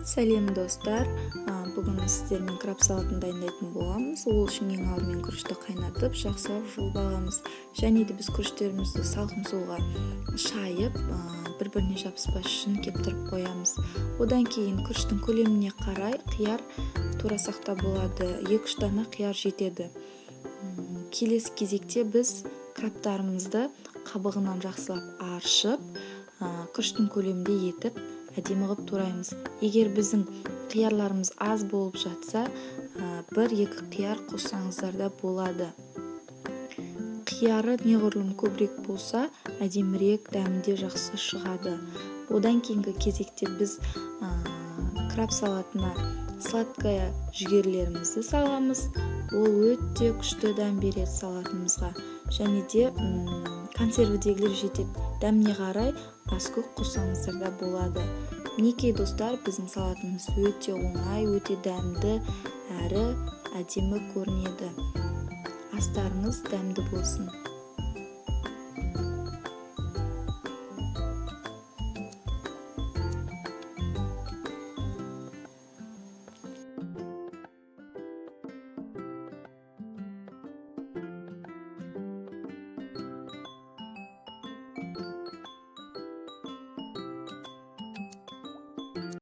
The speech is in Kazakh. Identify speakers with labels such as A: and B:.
A: Сәлем, достар! Бүгін сіздермен краб салатын дайындайтын боламыз. Ол үшін ең алдымен күрішті қайнатып, жақсылап жуып аламыз. Және де біз күріштерімізді салқын суға шайып, бір біріне жабыспас үшін кептіріп қоямыз. Одан кейін күріштің көлеміне қарай қияр турасақ та болады, 2-3 дана қияр жетеді. Келесі кезекте біз крабтарымызды қабығынан жақсылап аршып, күріштің көлемінде етіп, әдемі қылып тураймыз. Егер біздің қиярларымыз аз болып жатса, 1-2 қияр қоссаңыздар да болады. Қияры неғұрлым көбірек болса, әдемірек, дәмі де жақсы шығады. Одан кейінгі кезекте біз краб салатына сладкая жүгерілерімізді саламыз. Ол өте күшті дәм береді салатымызға. Және де консервідегілер жетеді. Дәміне қарай аскөк қоссаңыздар да болады. Мінекей, достар, біздің салатымыз өте оңай, өте дәмді әрі әдемі көрінеді. Астарыңыз дәмді болсын!